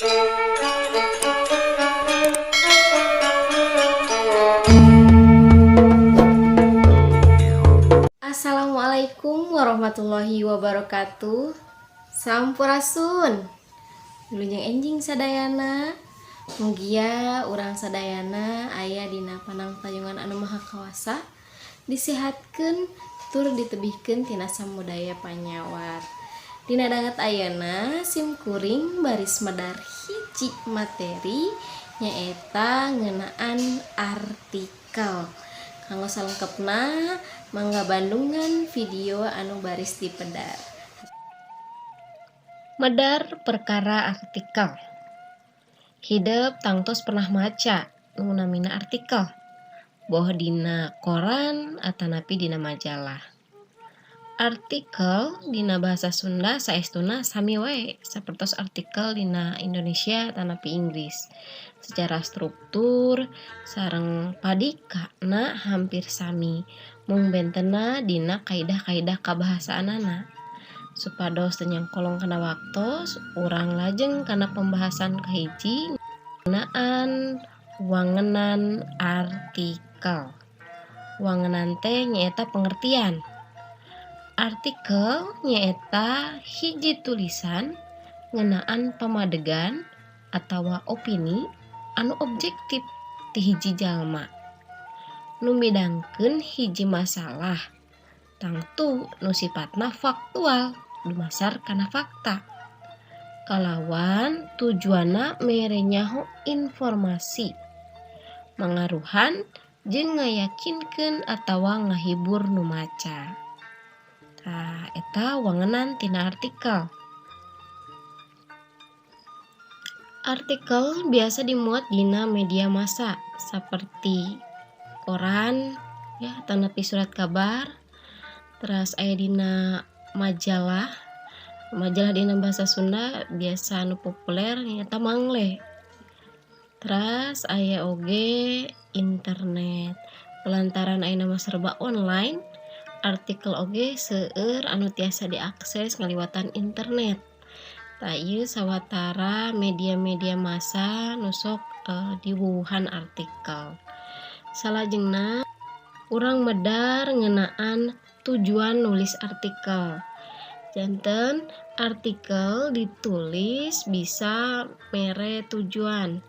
Assalamualaikum warahmatullahi wabarakatuh. Sampurasun. Wilujeng enjing sadayana. Mugia urang sadayana aya dina panangtayungan anu maha kawasa, disehatkeun tur ditebihkeun tina samudaya panyawat. Dina danget ayeuna sim kuring baris medar hiji materi, nyaeta ngeunaan artikel. Kanggo salengkepna, mangga bandungan video anu baris dipedar. Medar perkara artikel. Hidep tangtos pernah maca nu namina artikel, boh dina koran atanapi dina majalah. Artikel dina bahasa Sunda saestuna sami wae sapertos artikel dina Indonesia atanapi Inggris. Secara struktur sareng padikana hampir sami, mung bentenna dina kaidah-kaidah kabahasaanana. Supados teu nyangkolong kana waktos, urang lajeng kana pembahasan kahiji ngeunaan wangenan artikel. Wangenan teh nyaeta pengertian. Artikel nyaeta hiji tulisan ngeunaan pamadegan atawa opini anu objektif ti hiji jalma nu midangkeun hiji masalah, tangtu nu sifatna faktual, dumasar kana fakta, kalawan tujuanna mere nyaho informasi, mangaruhan jeung ngayakinkeun atawa ngahibur nu maca. Tah, eta wangenan tina artikel. Artikel biasa dimuat dina media massa saperti koran ya, atanapi surat kabar, teras aya dina majalah. Majalah dina bahasa Sunda biasa anu populer nyaeta Mangle. Teras aya oge internet. Lantaran ayeuna mah serba online, artikel oge seueur anu tiasa diakses ngaliwatan internet. Tah, ieu sawatara media-media massa nu sok diwuwuhan artikel. Salajengna urang medar ngeunaan tujuan nulis artikel. Janten artikel ditulis bisa mere tujuan.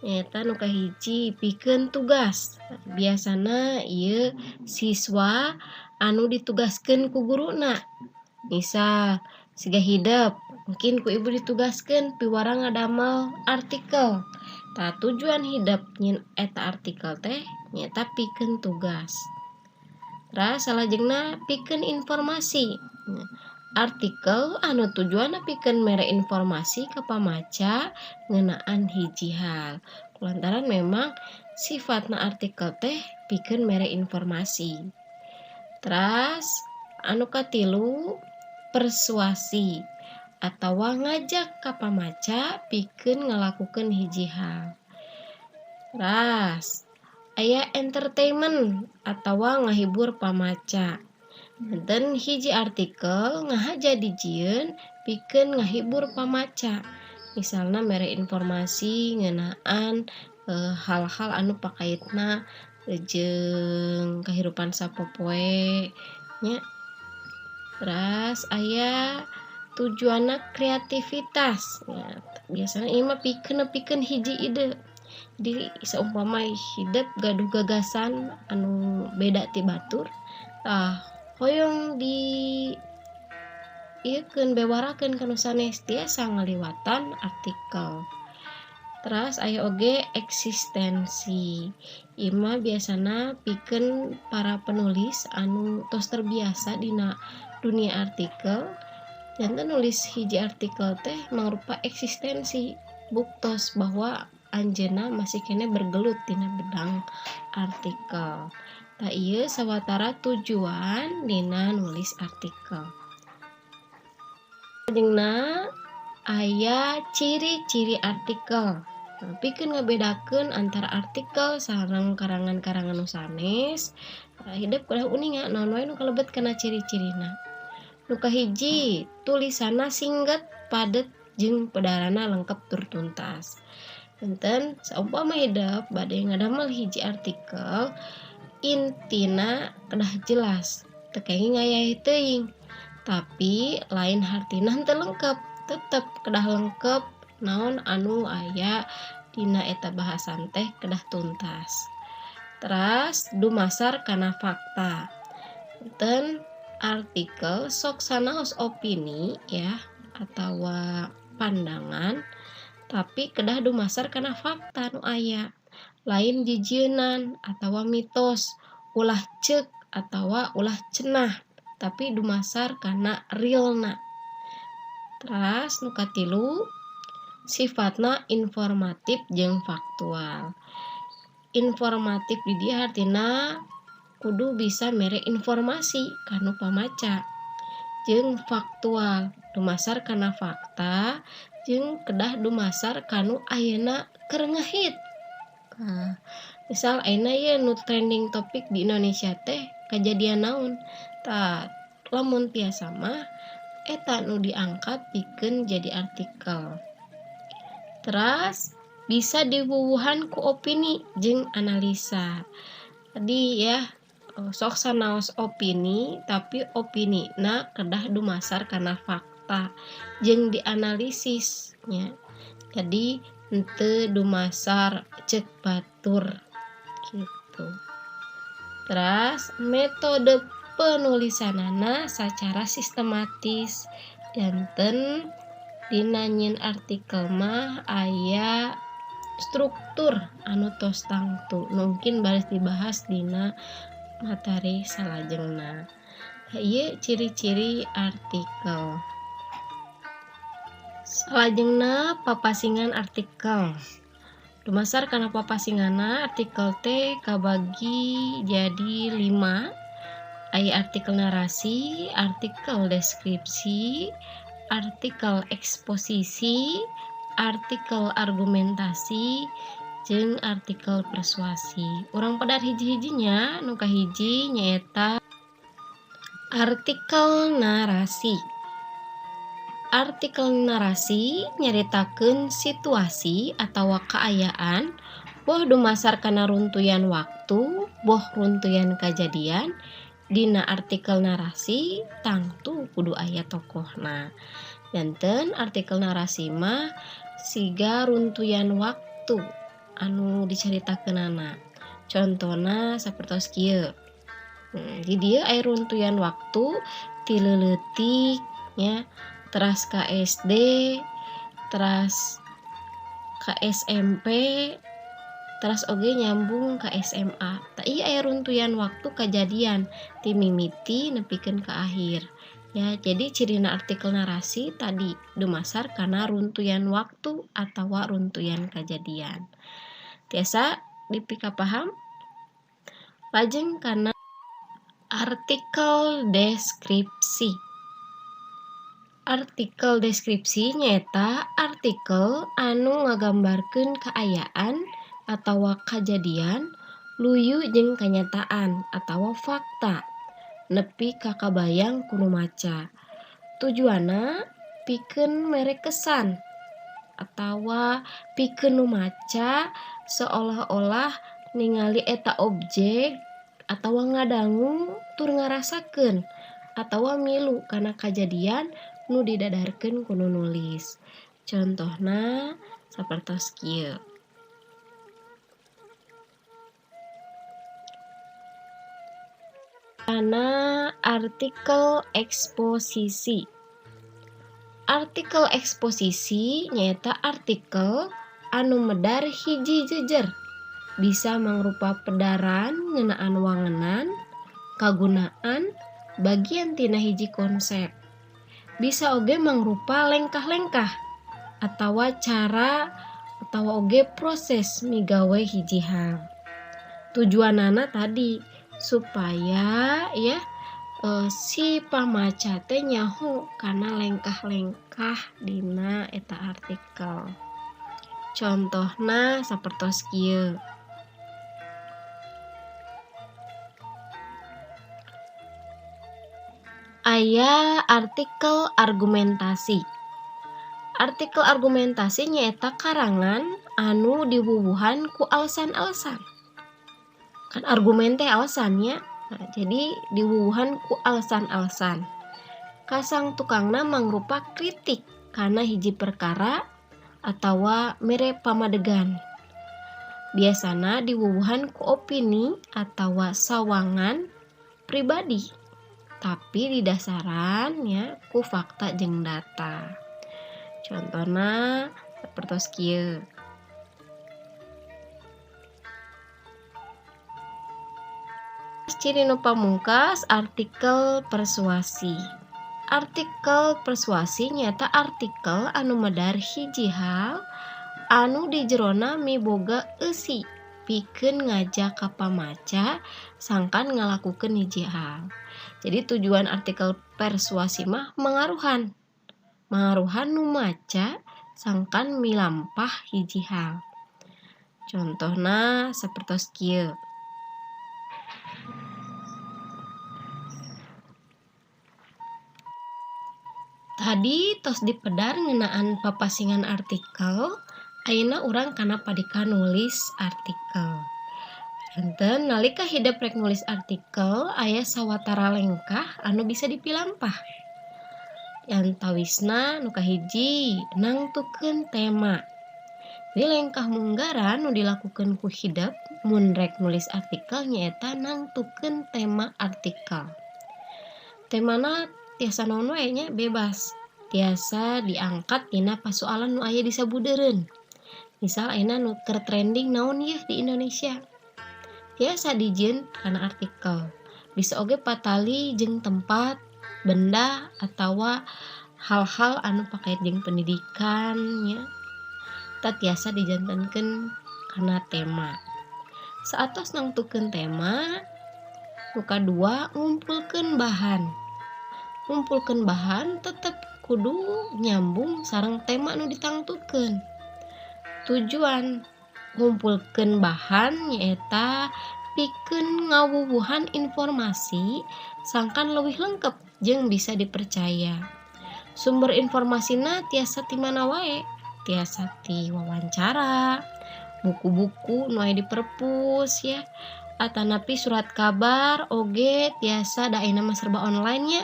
Nyaeta nu kahiji, pikeun tugas. Biasana ieu siswa anu ditugaskeun ku guruna. Misal siga hidep, mungkin ku ibu ditugaskeun piwarang ngadamel artikel. Tah, tujuan hidep nyieun eta artikel teh nyaeta pikeun tugas. Teras salajengna pikeun informasi. Artikel anu tujuanna pikeun mere informasi ka pamaca ngeunaan hiji hal. Kulantaran memang sifatna artikel teh pikeun mere informasi. Teras anu katilu, persuasi atawa ngajak ka pamaca pikeun ngalakukeun hiji hal. Teras aya entertainment atawa ngahibur pamaca. Janten hiji artikel ngahaja dijieun pikeun ngahibur pamaca. Misalna mere informasi ngeunaan hal-hal anu pakaitna jeung kahirupan sapopoe nya. Teras aya tujuanna kreativitas nya, biasana ieu mah pikeun nepikeun hiji ide. Jadi saumpama hidep gaduh gagasan anu beda ti batur, tah hoyong di ieukeun, bewarakeun ka nu sanes, tiasa ngaliwatan artikel. Teras aya oge eksistensi. Ieu mah biasana pikeun para penulis anu tos terbiasa dina dunia artikel, janten nulis hiji artikel teh mangrupa eksistensi, buktos bahwa anjeunna masih keneh bergelut dina bidang artikel. Tah, ieu sawatara tujuan dina nulis artikel. Salajengna aya ciri-ciri artikel. Nah, pikeun ngabedakeun antara artikel sareng karangan-karangan nu sanes, hidep kudu uninga naon wae nu kalebet kana ciri-cirina. Nu kahiji, tulisanna singget, padet, jeung pedarana lengkap tur tuntas. Enten saumpama hidep bade ngadamel hiji artikel intina kedah jelas, teu kenging ngayah teuing. Tapi lain hartina henteu lengkap, tetep kedah lengkap naon anu aya dina eta bahasan teh kedah tuntas. Teras dumasar kana fakta. Enten artikel sok sanaos opini ya atawa pandangan, tapi kedah dumasar kana fakta nu aya. Lain jijienan atawa mitos, ulah ceuk atawa ulah cenah, tapi dumasar kana realna. Teras nu katilu sifatna informatif jeung faktual. Informatif di dieu hartina kudu bisa mere informasi kanu pamaca, jeung faktual dumasar kana fakta jeung kedah dumasar kanu ayeuna keur ngehit. Nah, misal ayeuna ye nu trending topik di Indonesia teh kajadian naon, tah lamun tiasa mah eta nu diangkat pikeun jadi artikel. Teras bisa diwuwuhan ku opini jeung analisa. Tadi ya sok sanaos opini, tapi opini na kedah dumasar kana fakta jeung dianalisis nya. Jadi henteu dumasar ceuk batur gitu. Teras metode penulisanana secara sistematis. Janten dina nyieun artikel mah aya struktur anu tos tangtu, mungkin baris dibahas dina materi salajengna. Ieu ciri-ciri artikel. Salajengna papasingan artikel. Dumasar kana papasinganna artikel teh kabagi jadi 5. Aya artikel narasi, artikel deskripsi, artikel eksposisi, artikel argumentasi, jeung artikel persuasi. Urang pedar hiji-hijinya, nu kahiji nyaeta artikel narasi. Artikel narasi nyaritakeun situasi atawa kaayaan boh dumasar kana runtuyan waktu, boh runtuyan kajadian. Dina artikel narasi tangtu kudu aya tokohna. Janten artikel narasi mah siga runtuyan waktu anu dicaritakeunana. Contona sapertos kieu. Di dieu aya runtuyan waktu ti leuletik nya, teras ka SD, teras ka SMP, teras oge nyambung ka SMA. Tah ieu aya runtuyan waktu kajadian ti mimiti nepikeun ka akhir. Ya, jadi cirina artikel narasi tadi dumasar kana runtuyan waktu atawa runtuyan kajadian. Tiasa dipikapaham? Lajeng kana artikel deskripsi. Artikel deskripsi nyaeta artikel anu ngagambarkeun kaayaan atawa kajadian luyu jeung kanyataan atawa fakta nepi ka kabayang ku nu maca. Tujuanna pikeun mere kesan atawa pikeun nu maca seolah-olah ningali eta objek atawa ngadangu tur ngarasakeun atawa milu kana kajadian nu didadarkeun ku nu nulis. Contohna sapertos kieu. Kana artikel eksposisi. Artikel eksposisi nyaeta artikel anu medar hiji jejer, bisa mangrupa pedaran ngeunaan wangenan, kagunaan, bagian tina hiji konsep. Bisa oge mangrupa lengkah-lengkah atawa cara atawa oge proses migawe hiji hal. Tujuanana tadi supaya ya si pamaca teh nyaho kana lengkah-lengkah dina eta artikel. Contohna sapertos kieu. Aya artikel argumentasi. Artikel argumentasi nyaeta karangan anu diwuwuhan ku alasan-alasan. Kan argumen teh alasannya. Nah, jadi diwuwuhan ku alasan-alasan. Kasang tukangna mangrupa kritik kana hiji perkara atawa mere pamadegan. Biasana diwuwuhan ku opini atawa sawangan pribadi, tapi didasaran ya ku fakta jeung data. Contohna sapertos kieu. Ciri nu pamungkas artikel persuasi. Artikel persuasi nyaeta artikel anu medar hiji hal anu di jerona miboga eusi pikeun ngajak ka pamaca sangkan ngalakukeun hiji hal. Jadi tujuan artikel persuasi mah mangaruhan. Mangaruhan nu maca sangkan milampah hiji hal. Contohna sapertos kieu. Tadi tos dipedar ngeunaan papasingan artikel, ayeuna urang kana padika nulis artikel. Janten nalika hidep rek nulis artikel aya sawatara lengkah anu bisa dipilampah. Antawisna nu kahiji nangtukeun tema. Di lengkah munggaran nu dilakukeun ku hidep mun rek nulis artikel nyaeta nangtukeun tema artikel. Temana tiasa naon wae nya bebas, tiasa diangkat dina pasoalan nu aya di sabudeureun. Misal ayeuna nu keur trending naon yeuh di Indonesia, tiasa dijieun kana artikel. Bisa oge patali jeung tempat, benda atawa hal-hal anu pakait jeung pendidikan nya. Eta tiasa dijantenkeun kana tema. Saatos nangtukeun tema, nu kadua ngumpulkeun bahan. Ngumpulkeun bahan tetep kudu nyambung sareng tema nu ditangtukeun. Tujuan ngumpulkeun bahan nyaeta pikeun ngawuwuhan informasi sangkan leuwih lengkep jeung bisa dipercaya. Sumber informasina tiasa ti mana wae, tiasa ti wawancara, buku-buku nu aya di perpus ya, atanapi surat kabar oge tiasa da ayeuna mah serba online nya.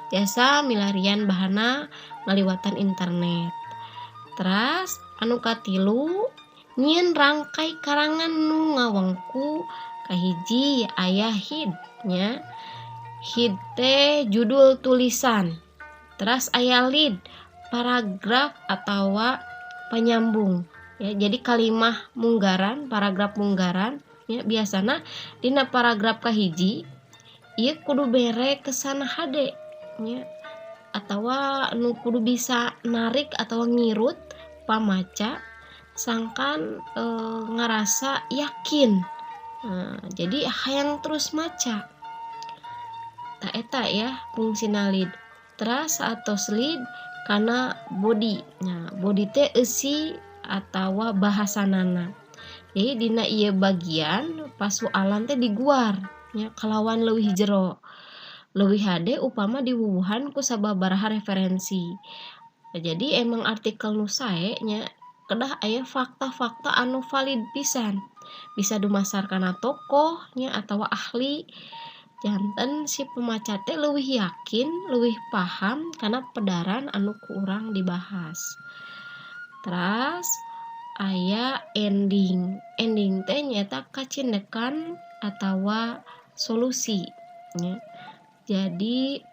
Tiasa milarian bahana ngaliwatan internet. Teras anu katilu nyieun rangkai karangan nu ngawengku kahiji aya head nya. Head teh judul tulisan. Teras aya lead paragraf atawa penyambung ya, jadi kalimah munggaran, paragraf munggaran ya, biasana dina paragraf kahiji ieu kudu bere kesan hade nya, atawa nu kudu bisa narik atawa ngirut pamaca sangkan ngarasa yakin. Nah, jadi hayang terus maca. Tah eta ya fungsina lead. Teras atos lead kana body. Nah, body teh eusi atawa bahasanana. Jadi dina ieu bagian pasualan teh diguar nya kalawan leuwih jero. Leuwih hade upama diwuwuhan ku sababaraha referensi. Nah, jadi emang artikel nu sae nya kedah aya fakta-fakta anu valid pisan. Bisa dumasar kana tokoh nya atawa ahli. Janten si pemaca teh leuwih yakin, leuwih paham kana pedaran anu ku urang dibahas. Teras aya ending. Ending teh nyaeta kacindekan atawa solusi nya. Jadi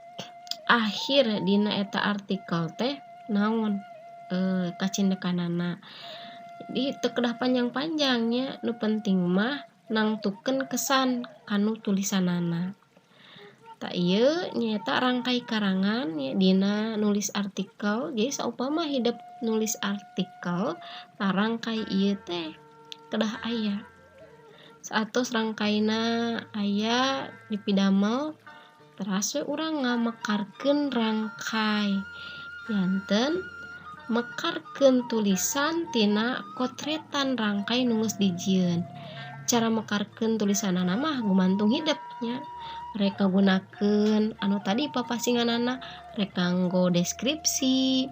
akhir dina eta artikel teh naon kacindekanana. Jadi teu kedah panjang-panjangnya, nu penting mah nangtukeun kesan kanu tulisanana. Tah ieu nyaeta rangkai karangan nya dina nulis artikel. Jadi saupama hidep nulis artikel, tah rangkai ieu teh kedah aya. Saatos rangkaina aya dipidamel, teras we urang ngamekarkeun rangkai. Janten mekarkeun tulisan tina kotretan rangkai nu geus dijieun. Cara mekarkeun tulisanana mah gumantung hidep nya. Rek ngagunakeun anu tadi papasinganana, rek nganggo deskripsi,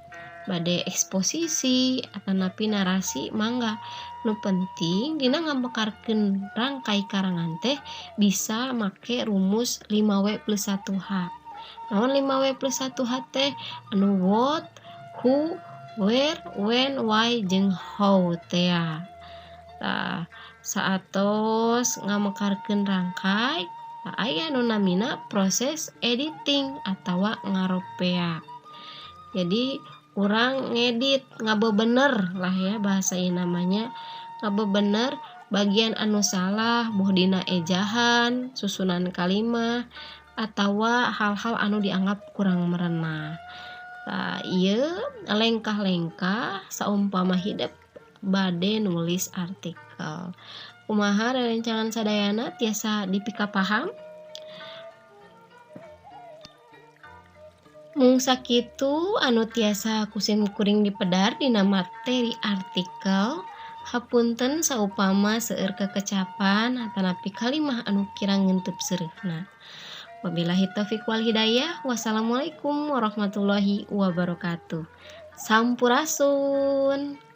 Bade eksposisi atanapi narasi mangga. Nu penting dina ngamekarkeun rangkai karangan teh bisa make rumus 5W plus 1H. Naon 5W plus 1H teh? Anu what, who, where, when, why, jeung how teh. Tah, saatos ngamekarkeun rangkai, tah aya nu namina proses editing atawa ngaropea. Jadi urang ngedit, ngabebener lah ya bahasa ieu namanya, ngabebener bagian anu salah boh dina ejahan, susunan kalimah, atawa hal-hal anu dianggap kurang merenah. Tah, ieu lengkah-lengkah saumpama hidep bade nulis artikel. Kumaha rerencangan sadayana tiasa dipikapaham? Mung sakitu anu tiasa kusim kuring dipedar dina materi artikel. Hapunten saupama seueur kekecapan atanapi kalimah anu kirang ngentep seureuhna. Wabillahi taufik wal hidayah. Wassalamualaikum warahmatullahi wabarakatuh. Sampurasun.